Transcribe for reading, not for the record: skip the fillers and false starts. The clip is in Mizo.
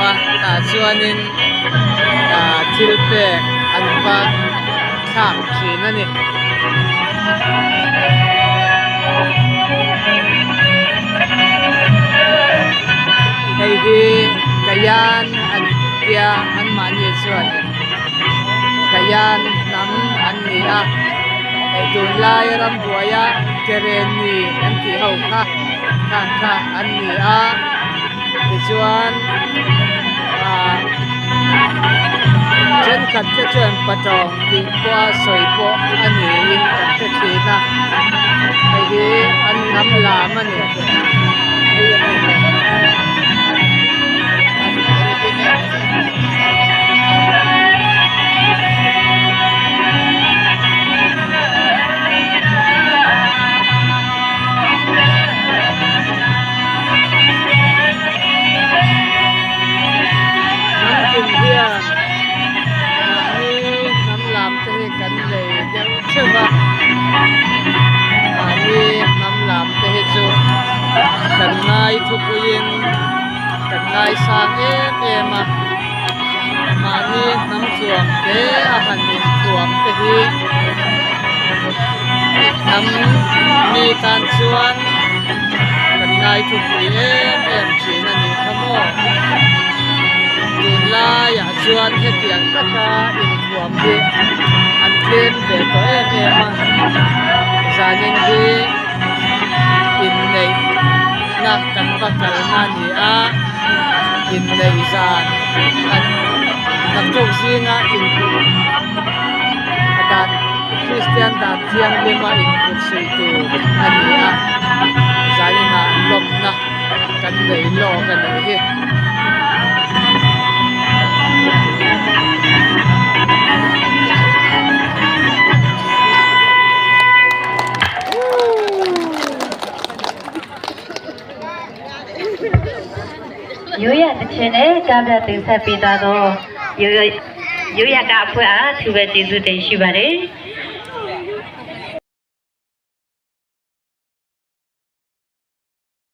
a tah chuanin ah thil pek an va thlak thin a ni. Hei hi Kayan an tia anmahni chuanin Kayan hnam an ni a hei tunlai rambuaia Kereni an tih ho kha khang kha an ni a tichuan ah thenkhat te chuan patawng tih pawha sawi pawh a niin kan hre thin a hei hi an hnam lam a ni. Hnam tin hian mahni hnam lam te hi kan nei deuh theuh a mahni hnam lam te hi chu kan ngai thupuiin kan ngaisang em em a mahni hnam thuam te a han inthuam te hi hnam mi tan chuan kan ngai thupui em em thin a nih kha maw tunlaiah chuan hetiang taka inthuam hi an tlem ve tawh em em a zanin hi inneih na kan va kalna a ni a inneih zan an naktuk zinga inkut dan Kristian dan thianghlima inkut suih tur a ni a zaninah lawmna kan nei lawk a nih hi. ရိုးရတခြင်းနဲ့ကြားပြတင်ဆက်ပေးသွားတော့ရိုးရရိုးရကအဖွဲ့အားသူပဲကျေးဇူးတင်ရှိပါတယ်။